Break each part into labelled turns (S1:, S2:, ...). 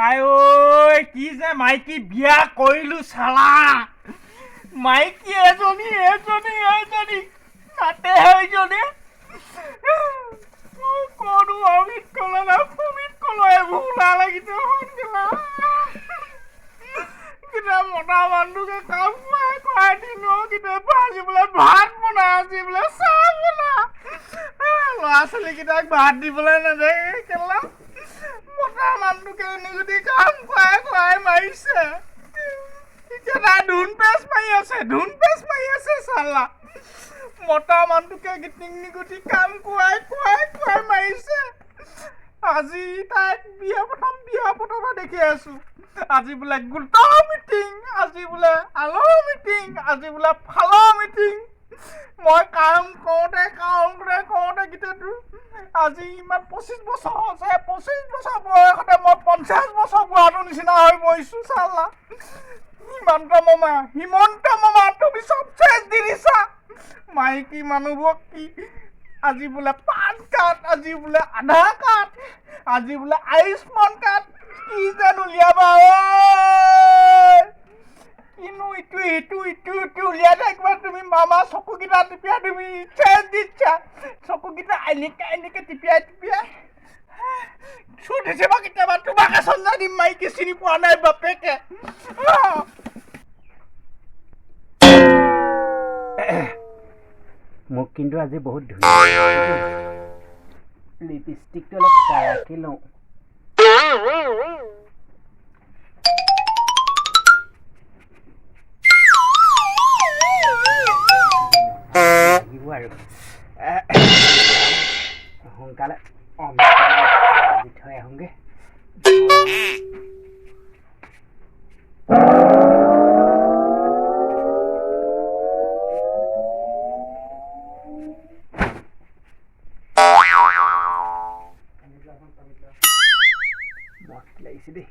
S1: আই ঐ, কি যে মাইকী বিয়া কৰিলো চালা। মাইকী এজনী এজনী এজনী তাতে সেইজনী কনো অমিত কলা না সুমিত কলো, এইবোৰ ওলা লাগিছে সোনকালে। কিতা মতা মানুহকে কাম কৰাই কৰাই দিলো, কেতিয়াবা আজি বোলে ভাত বনা, আজি বোলে চাহ বনা। ল'ৰা ছোৱালীকেইটাক ভাত দিবলৈ নাযায় কেলা। মতা মানুহটোকে এনেকুটি কাম কৰাই কৰাই মাৰিছে। এতিয়া তাই ধুন পেচ মাৰি আছে, ধুন পেচ মাৰি আছে চালা। মতা মানুহটোকে গিটিং নিগুটি কাম কৰাই কৰাই কৰাই মাৰিছে। আজি তাইক বিয়া, প্ৰথম বিয়া পতাৰ পৰা দেখি আছো, আজি বোলে গোটৰ মিটিং, আজি বোলে আলৰ মিটিং, আজি বোলে ফালৰ মিটিং। মই কাম কৰোঁতে কৰোঁতে কৰোঁতে গোটেইটো আজি ইমান 25 বছৰ হৈছে। 25 বছৰ বয়সতে মই 50 বছৰ বুঢ়াটোৰ নিচিনা হৈ পৰিছোঁ চালা। হিমন্ত মামা, হিমন্ত মামা, তুমি চব চেচ দি দিছা মাইকী মানুহবোৰক। কি আজি বোলে পান কাৰ্ড, আজি বোলে আধাৰ কাৰ্ড, আজি বোলে আয়ুষ্মান কাৰ্ড, কি যেন উলিয়াবা ঐ। কিনো ইটো ইটো ইটো ইটো উলিয়াই থাকিবা তুমি মামা। চকুকেইটা টিপিয়াই তুমি চেচ দিছা। চকুকেইটা এনেকে এনেকে টিপিয়াই টিপিয়াই চুট বা কেতিয়াবা তোমাকে চঞ্জা দিম। মাইকী চিনি পোৱা নাই বাপেকে।
S2: মোক কিন্তু আজি বহুত ধুনীয়া। লিপষ্টিকটো অলপ কাৰাকে লওঁ। লাগিব আৰু সোনকালে দি থৈ আহোঁগৈ। মস্ত লাগিছে দেই।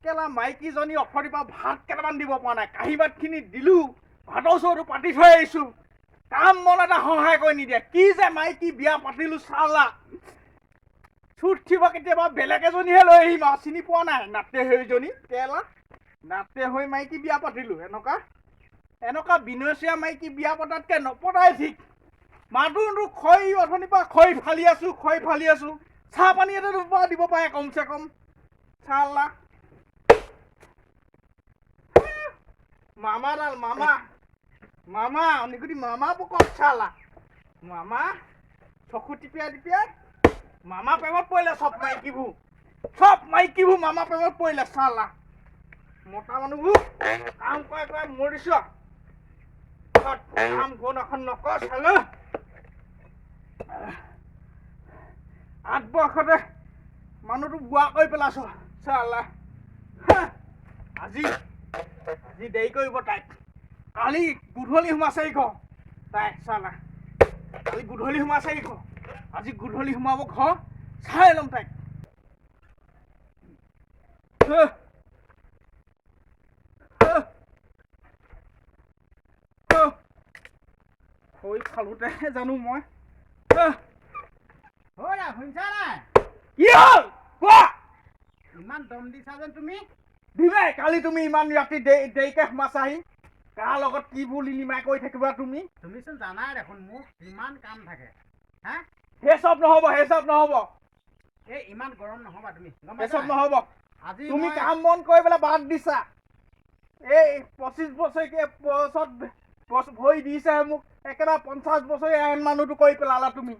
S1: কেলা মাইকীজনী অথনিৰ পৰা ভাত কেইটামান দিব পৰা নাই। কাঁহী ভাতখিনি দিলোঁ, ভাতৰ চৰুটো পাতি থৈ আহিছোঁ, কাম বন এটা সহায় কৰি নিদিয়ে। কি যে মাইকী বিয়া পাতিলোঁ চালা। চুট থিব কেতিয়াবা বেলেগ এজনীহে লৈ আহিম আৰু, চিনি পোৱা নাই নাতে সেইজনী। কেলা নাতে হৈ মাইকী বিয়া পাতিলোঁ। এনেকুৱা এনেকুৱা বিনচীয়া মাইকী বিয়া পতাতকৈ নপতাই ঠিক। মানুহটো খৰি অথনিৰ পৰা খৰি ফালি আছোঁ, খৰি ফালি আছোঁ, চাহ পানী এটা দিব পাৰে কমচে কম চালা। মামাডাল মামা মামা নিকুটি মামা পকত চালা। মামা চকু টিপিয়াই টিপিয়াই মামা প্ৰেমত পৰিলে চব মাইকীবোৰ, চব মাইকীবোৰ মামা প্ৰেমত পৰিলে চালা। মতা মানুহবোৰ কাম কৰাই কৰাই মৰিছ, কাম কোন এখন নকৰ চালা। 8 বয়সতে মানুহটো বুঢ়া কৰি পেলাইছ চালা। আজি আজি দেৰি কৰিব তাইক, কালি গধূলি সোমাইছে ঘৰ তাই চালা। কালি গধূলি সোমাইছে ঘৰ, আজি গধূলি সোমাব ঘৰ, চাই ল'ম তাইক। খৰি খালোঁতে জানো মই।
S2: শুনিছা নাই?
S1: কি হ'ল কোৱা।
S2: ইমান দম দিছা যেন তুমি।
S1: দিমে কালি তুমি ইমান ৰাতি দেৰিকে সোমাইছাহি, কাৰ লগত কি বুলি লিমাই কৰি থাকিবা তুমি?
S2: তুমিচোন জানাই দেখোন মোৰ কিমান কাম থাকে। হা,
S1: সেই চব নহ'ব, সেই চব নহ'ব।
S2: এই ইমান গৰম নহ'বা তুমি।
S1: সেই চব নহ'ব
S2: আজি।
S1: তুমি কাম বন কৰি পেলাই বাদ দিছা। এই 25 বছৰীয়া বছৰত ভৰি দিছে মোক, একেবাৰে 50 বছৰীয়া এন মানুহটো কৰি পেলালা তুমি।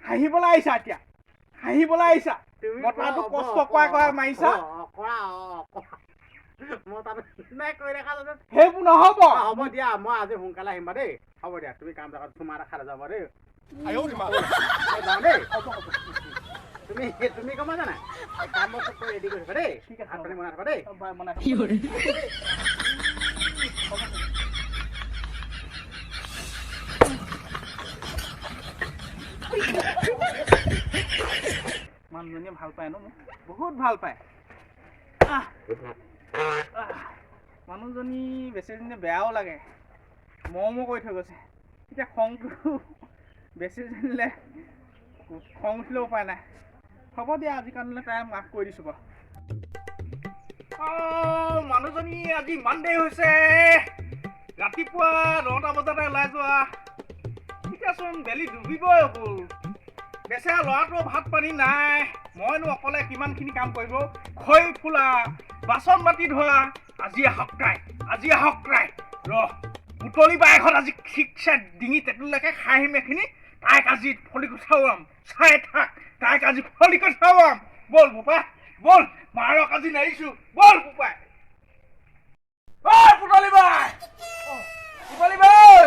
S1: হাঁহিবলৈ আহিছা, এতিয়া হাঁহিবলৈ আহিছা। মতাটো কষ্ট কৰাই কৰাই মাৰিছা। সেইবোৰ নহ'ব।
S2: হ'ব দিয়া, মই আজি সোনকালে আহিম দেই। হ'ব দিয়া, তুমি কাম চুমা এটা খাই যাব দেই। যাওঁ দেই। তুমি তুমি গম পাইছা নাই, কাম বন চব ৰেডি কৰি থবা দেই।
S1: ঠিক আছে।
S2: ভাত পানী বনাই থবা দেই।
S1: বনাই। মানুহজনীয়ে ভাল পায় ন মোক, বহুত ভাল পায়। আহ, আহ, মানুহজনী বেচেৰীজনী বেয়াও লাগে, মৰমো কৰি থৈ গৈছে। এতিয়া খংটো বেচেৰীজনীলে খং উঠিলেও উপায় নাই। হ'ব দিয়া, আজি কাৰণলৈ তাই মাফ কৰি দিছোঁ বাৰু। অঁ, মানুহজনী আজি ইমান দেৰি হৈছে, ৰাতিপুৱা 9টা বজাতে ওলাই যোৱা, এতিয়াচোন বেলি ডুবিবই হ'ল। বেচেৰা ল'ৰাটোৰ ভাত পানী নাই, মইনো অকলে কিমানখিনি কাম কৰিব? খৰি ফুলা, বাচন বাতি ধোৱা। আজি আহক তাই, আজি আহক তাই। ৰহ, পুতলি বায়েকত আজি ঠিকছে ডিঙি টেটুলৈকে খাই আহিম এইখিনি। তাইক আজি ফলি কঠাওৱাম, চাই থাক, তাইক আজি ফলি কঠাওৱাম। ব'ল বোপাই ব'ল, মাৰক আজি নেৰিছো, ব'ল বোপাই। ঐ পুতলি বাই, পুতলি বাই,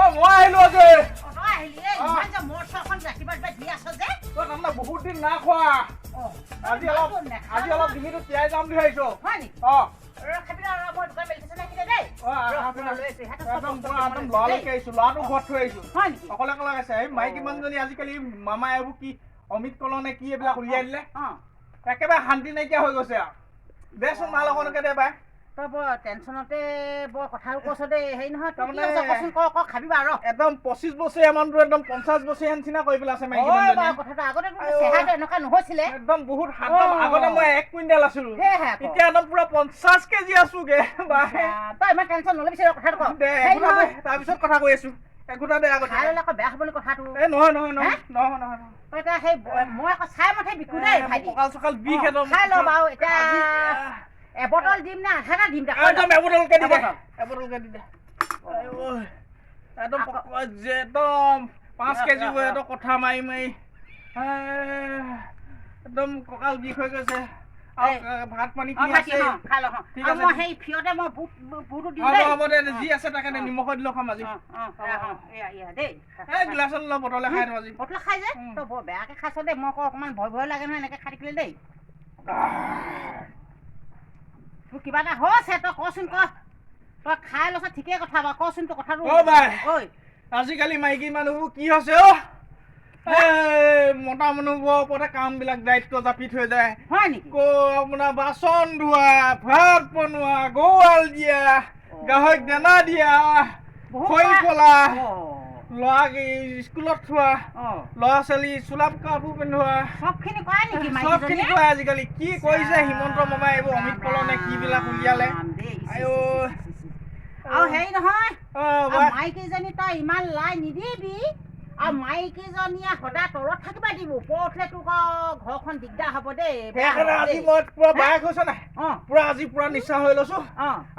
S1: অ মই আহিলো আজি।
S3: তই আহিলি এই? ইমান যে মদ চখন ৰাতিপুৱা ৰাতিপুৱা দি আছ যে।
S1: তই তাৰমানে বহুত দিন নাই খোৱা, আজি অলপ ডিঙিটো তিয়াই যাম বুলি ভাবিছো।
S3: হয় নেকি?
S1: অ।
S3: ৰ, খাবি, ৰ, মই দোকান মেলি থৈছো নাই দেই।
S1: অ, একদম পুৰা একদম লৰালৰিকে আহিছো, ল'ৰাটো ঘৰত থৈ আহিছো।
S3: হয় নেকি?
S1: অকলে অকলে আছে। এই মাইকী মানুহজনী আজিকালি মামা এইবোৰ কি অমিত কলনে কি এইবিলাক উলিয়াই দিলে, একেবাৰে শান্তি নাইকিয়া হৈ গৈছে আৰু। দেচোন মাল অকণকে দে বাই।
S3: তই বৰ টেনচনতে বৰ কথাও কৈছ দেই। হেৰি নহয়, তোৰ কি
S1: তাৰমানে
S3: হৈছে কচোন, ক ক, খাবি বাৰু, ৰ।
S1: একদম 25 বছৰীয়া মানুহটো একদম 50 বছৰীয়া নিচিনা কৰি পেলাইছে মাইকী
S3: হয় বাৰু।
S1: মানুহজনীয়ে।
S3: কথাটো আগতে তোৰ
S1: আইঅ।
S3: চেহেৰাটো এনেকুৱা নহৈছিলে।
S1: একদম বহুত একদম আগতে মই 1 কুইণ্টেল আছিলো,
S3: সেয়েহে আকৌ।
S1: এতিয়া একদম পুৰা 50 কেজি আছোগে বাই।
S3: তই ইমান টেনচন নলবি, ৰ, কথাটো ক।
S1: দে।
S3: হেৰি
S1: এঘোটা দে।
S3: নহয়।
S1: তাৰপিছত কথা কৈ আছো, এঘোটা দে আগতে।
S3: খাই ল'লে আকৌ বেয়া হ'ব নি কথাটো?
S1: এই নহয় নহয় নহয়।
S3: হে?
S1: নহয় নহয় নহয়।
S3: তই এতিয়া সেই মই আকৌ চাই মতে বিকো দেই
S1: এ, মোৰ
S3: ভাইটি।
S1: কঁকাল চকাল বিষ একদম।
S3: খাই ল বাৰু এতিয়া।
S1: আজি,
S3: এবটল দিম নে আধা এটা দিম দে, কৈ ল।
S1: একদম এবটলকে দি দে।
S3: এবটল।
S1: এবটলকে দি দে। আইঐ, একদম যে একদম 5 কেজি ৱেটৰ কথা মাৰি মাৰি এ, একদম কঁকাল বিষ হৈ গৈছে আৰু।
S3: এই।
S1: ভাত পানী
S3: অ
S1: কি
S3: ভাইটি
S1: আছে?
S3: অ খাই ল অ।
S1: ঠিক
S3: আৰু
S1: আছে।
S3: মই সেই ফিয়তে মই বুট বুটো দিম
S1: হ'ব।
S3: দেই।
S1: হ'ব দে, যি আছে তাকে দে, নিমখত দিলেও খাম আজি।
S3: অ অ অ, এয়া এয়া দেই।
S1: এই গিলাচত ল, বটলে খাই দিম আজি।
S3: বটল খাই যে।
S1: উম।
S3: তই বৰ বেয়াকে খাইছ দেই, মই আকৌ অকণমান ভয় ভয় লাগে নহয় এনেকে খাই থাকিলে দেই। তোৰ কিবা এটা হৈছে, তই কচোন ক। তই খাই লৈছ ঠিকেই কথা বাৰু, কচোন তোৰ কথাটো।
S1: অ বাই।
S3: ঐ।
S1: আজিকালি মাইকী মানুহবোৰ কি হৈছে অ, এই মতা মানুহবোৰৰ ওপৰতে কামবিলাক দায়িত্ব জাপি থৈ যায়।
S3: হয় নেকি?
S1: ক আপোনাৰ বাচন ধোৱা, ভাত বনোৱা, গঁৰাল দিয়া, গাহৰিক দানা দিয়া,
S3: বহুত
S1: খৰি ফলা, ল'ৰাক এই স্কুলত থোৱা, ল'ৰা ছোৱালী চোলা কাপোৰ পিন্ধোৱা।
S3: চবখিনি কৰে নেকি
S1: চবখিনি
S3: মাইকীজনীয়ে?
S1: কৰে আজিকালি। কি কৰিছে হিমন্ত মামাই, এইবোৰ অমিত কলনে কি বিলাক উলিয়ালে।
S3: ৰাম দেই, ইচ, ইচ,
S1: আইঐ।
S3: ইচ, ইচ, ইচ। আৰু হেৰি নহয়,
S1: অ
S3: আৰু
S1: বাই।
S3: মাইকীজনী তই ইমান লাই নিদিবি আৰু, মাইকীজনীয়ে সদায় তলত থাকিব দিব, ওপৰত উঠিলে তোক আৰু ঘৰখন দিগদাৰ হ'ব দেই, বেয়া হ'ব
S1: সেইকাৰণে আজি
S3: দেই।
S1: মই পুৰা বায়েক হৈছে নাই, পুৰা আজি পুৰা নিচা হৈ লৈছো।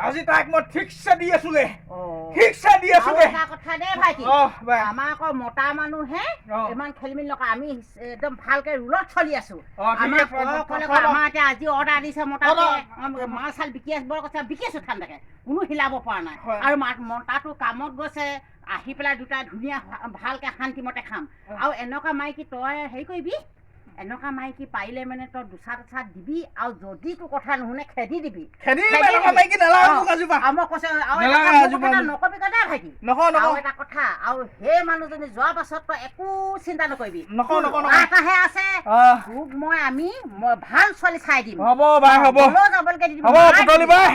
S1: আজি তাইক মই ঠিকছে দি আছোগে, ঠিকছে দি
S3: আৰু
S1: আছোগে।
S3: এটা কথা দেই ভাইটি।
S1: অ বাই।
S3: আমাৰ আকৌ মতা মানুহে ইমান খেলি মেলি নকৰে, আমি একদম ভালকে ৰুলত চলি আছো।
S1: অ, ঠিক
S3: আমাৰ
S1: আছে,
S3: অকলে আমাৰ এতিয়া আজি অৰ্ডাৰ দিছে মতাটোৱে, মাল চাল বিকি আছে, বৰ কৈছে বিকি আছো ঠাণ্ডাকে, কোনো হিলাব পৰা নাই। আৰু মতাটো কামত গৈছে, আহি পেলাই দুটা ধুনীয়া ভালকে শান্তিমতে খাম। আৰু এনেকুৱা মাইকী তই হেৰি কৰিবি, এনেকুৱা মাইকী পাৰিলে মানে তই দুচাট দুচাট দিবি, আৰু যদি তোৰ কথা নুশুনে খেদি দিবি।
S1: খেদি
S3: খেদি
S1: এনেকুৱা
S3: দিবি।
S1: মাইকী নালাগে মোক আজিৰ পৰা।
S3: আৰু মই কৈছো আৰু এটা
S1: নালাগে
S3: কথা, মোৰ
S1: আজিৰ পৰা
S3: কথা
S1: মোক।
S3: নকবি দেই ভাইটি।
S1: নকওঁ।
S3: আৰু
S1: নকওঁ।
S3: এটা কথা, আৰু সেই মানুহজনী যোৱাৰ পাছত তই একো চিন্তা নকৰিবি।
S1: নকওঁ,
S3: তোৰ
S1: নকওঁ,
S3: ল'ৰা
S1: নকওঁ।
S3: এটাহে আছে, তোক মই আমি মই ভাল ছোৱালী চাই দিম।
S1: হ'ব বাই, হ'ব।
S3: গ'লেও যাবলৈকে দি দিম।
S1: হ'ব,
S3: মাৰ
S1: পুতলি
S3: দিবি।
S1: বাই।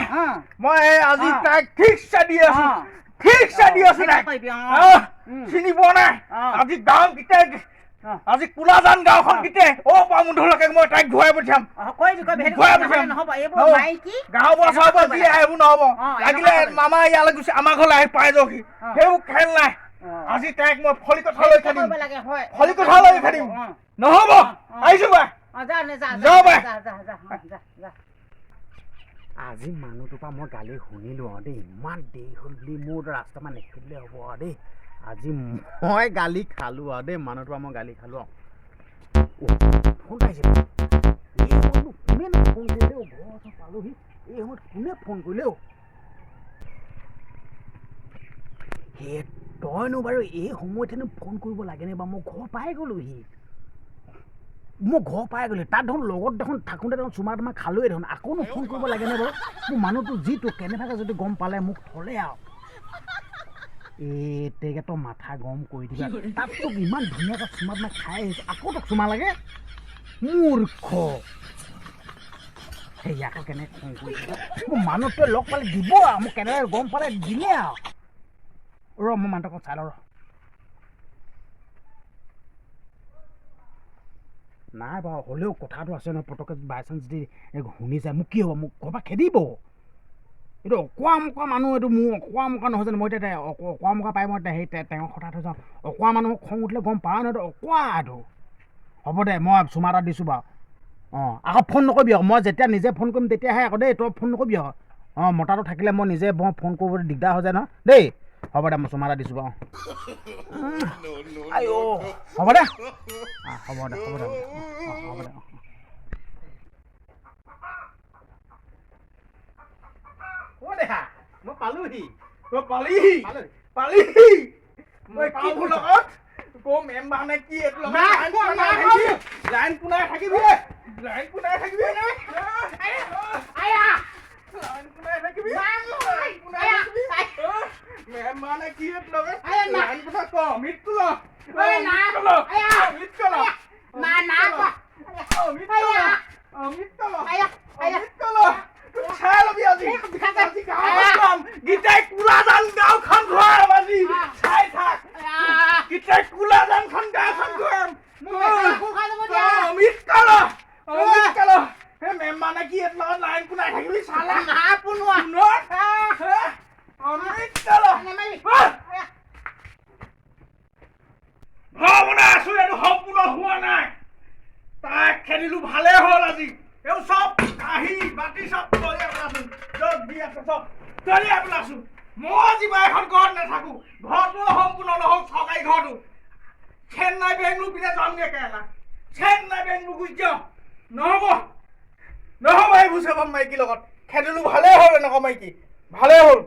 S1: মই এই আজি তাইক ঠিকছে দি আছো, ঠিকছে দি আছো
S3: সেইটো
S1: তাইক।
S3: কৰিবি, অ।
S1: চিনি পোৱা নাই। আজি গাঁও গোটেই, আজি কোলাজান গাঁওখন গোটেই অ পামুধলৈকে মই তাইক ঘূৰাই পঠিয়াম।
S3: অ, কৰিবি কৰিবি, সেইটো
S1: ঘূৰাই
S3: নহ'লে
S1: পঠিয়াম।
S3: নহ'ব এইবোৰ
S1: হ'ব।
S3: মাইকী
S1: গাঁও পৰা চাওঁ পৰা যি আহে এইবোৰ নহ'ব।
S3: এনেকুৱা
S1: লাগিলে
S3: কৰিব লাগে।
S1: মামা ইয়ালৈ গুচি আমাৰ ঘৰলৈ আহি পাই যাওকহি, সেইবোৰ খেল নাই। আজি তাইক মই ফলি কঠালৈ
S3: সেইটো
S1: খেদিম।
S3: কৰিব লাগে হয়।
S1: ফলি কঠালৈ খেদিম। নহ'ব, আহিছো বাই।
S3: অ, যা নে যা।
S1: যা বাই।
S3: যা যা যা, অ, যা যা।
S2: আজি মানুহটোৰ পৰা মই গালি শুনিলোঁ আৰু দেই, ইমান দেৰি হ'ল বুলি মোৰ ৰাস্তা পৰা নেখেদিলে হ'ব আৰু দেই। আজি মই গালি খালোঁ আৰু দেই, মানুহটোৰ পৰা মই গালি খালোঁ আৰু। ফোন আহিছে, এই সময়তনো কোনেনো ফোন কৰিলে অ'? ঘৰৰ ওচৰ পালোহি, এই সময়ত কোনে ফোন কৰিলে অ'? সেই তইনো বাৰু এই সময়তহেনো ফোন কৰিব লাগেনে বাৰু? মই ঘৰ পাই গ'লোহি, মই ঘৰ পাই গ'লো। তাত দেখোন লগত দেখোন থাকোঁতে দেখোন চুমা তোমা খালোৱেই দেখোন, আকৌনো ফোন কৰিব লাগেনে বাৰু? মোৰ মানুহটো যিটো কেনেবাকৈ যদি গম পালে মোক থ'লে আৰু। এই তেকে তই মাথা গৰম কৰি দিবা। তাত তোক ইমান ধুনীয়াকৈ চুমা তোমা খাই আহিছোঁ, আকৌ তোক চুমা লাগে? মূৰ্খ। সেই ইয়াকো কেনেকৈ খং কৰিছে। মোক মানুহটোৱে লগ পালে দিব আৰু মোক কেনেকৈ গম পালে দিলে আৰু। ৰ, মই মানুহটোক চাই লওঁ। ৰ, নাই বাৰু, হ'লেও কথাটো আছে নহয়। পটককৈ বাই চান্স যদি শুনি যায়, মোক কি হ'ব? মোক ঘৰৰ পৰা খেদিব। এইটো অকোৱা মকোৱা মানুহ, এইটো মোৰ অকোৱা মকোৱা নহয় জানো? মই এতিয়া অকোৱা মকোৱা পাই মই সেই তেওঁক হঠাৎ হৈ যাওঁ। অকোৱা মানুহক খং উঠিলে গম পাওঁ নহয়, এইটো অকোৱা এইটো। হ'ব দে, মই চুমা এটা দিছোঁ বাৰু। অঁ, আকৌ ফোন নকৰিবি আকৌ। মই যেতিয়া নিজে ফোন কৰিম তেতিয়াহে আকৌ দেই, তই ফোন নকৰিবি আকৌ। অঁ, মতাটো থাকিলে মই নিজে মই ফোন কৰিবলৈ দিগদাৰ হৈ যায় নহয় দেই। হ'ব দে, মই চুমা এটা দিছোঁ বাৰু। আইঅ, হ'ব দে। অঁ, হ'ব দে, হ'ব দে, অঁ, হ'ব দে। অঁ দেহা, মই পালোহি।
S1: তই পালিহি?
S2: পালোহি।
S1: পালিহি?
S2: মই
S1: কি
S2: কি
S1: লগত ক মেম্বাৰ নে কি এইটো লগত?
S2: নাই
S1: লাইন
S2: খোৱা,
S1: পোনাই
S2: নাই
S1: থাকিবি, লাইন পোনাই থাকিবি, লাইন পোনাই থাকিবি,
S3: আয়া।
S1: লাইন পোনাই থাকিবি,
S3: নাই,
S1: লাইন পোনাই
S3: আয়া,
S1: থাকিবি। মেম্বাৰ নে কি এইটো লগত?
S3: আয়া, না।
S1: লাইন পোনাই ক, অমিত ক,
S3: ঐ, না।
S1: অমিত ক,
S3: আয়া।
S1: অমিত ক,
S3: না, না, কোৱা।
S1: অমিত ক,
S3: আয়া।
S1: অমিত ক,
S3: আয়া, আয়া।
S1: অমিত ক, চাই ল'বি আজি।
S3: এই, বিষাইছে।
S1: আজি গাঁওখন যাম গীতাই কুলাজান গাঁওখন ঘূৰাম আজি।
S3: আহ।
S1: চাই থাক।
S3: আয়া।
S1: গীতাই কুলাজানখন গাঁওখন ঘূৰাম।
S3: মোক মেখেলা খোল খাই যাব দিয়া।
S1: অমিত কাল, অমিত কাল, হে মেম্বাৰ নে কি এইটো লগত লাইন কোনাই থাকিবি চালা।
S3: নাই পোনোৱা।
S1: পুনৰ অমিত কাল।
S3: নামাৰিবি। আয়া।
S1: ঘৰ বনাই আছো, এইটো সম্পূৰ্ণ হোৱা নাই। তাক খেদিলো, ভালে হ'ল আজি। এইবোৰ চব কাঁহী বাতি চব দলিয়াই পেলাইছো, য'ত যি আছে চব দলিয়াই পেলাইছো। মই যিবা এখন ঘৰত নাথাকো। ঘৰটোও সম্পূৰ্ণ নহ'ল, চৰকাৰী ঘৰটো। চেন্নাই বেংগলোৰ পিনে যামগে কেৰেলা, চেন্নাই বেংগলোৰ গুচি যাওঁ। নহ'ব, নহ'ব, এইবোৰ চব মাইকীৰ লগত। খেদিলো, ভালেই হ'ল। এনেকুৱা মাইকী ভালেই হ'ল।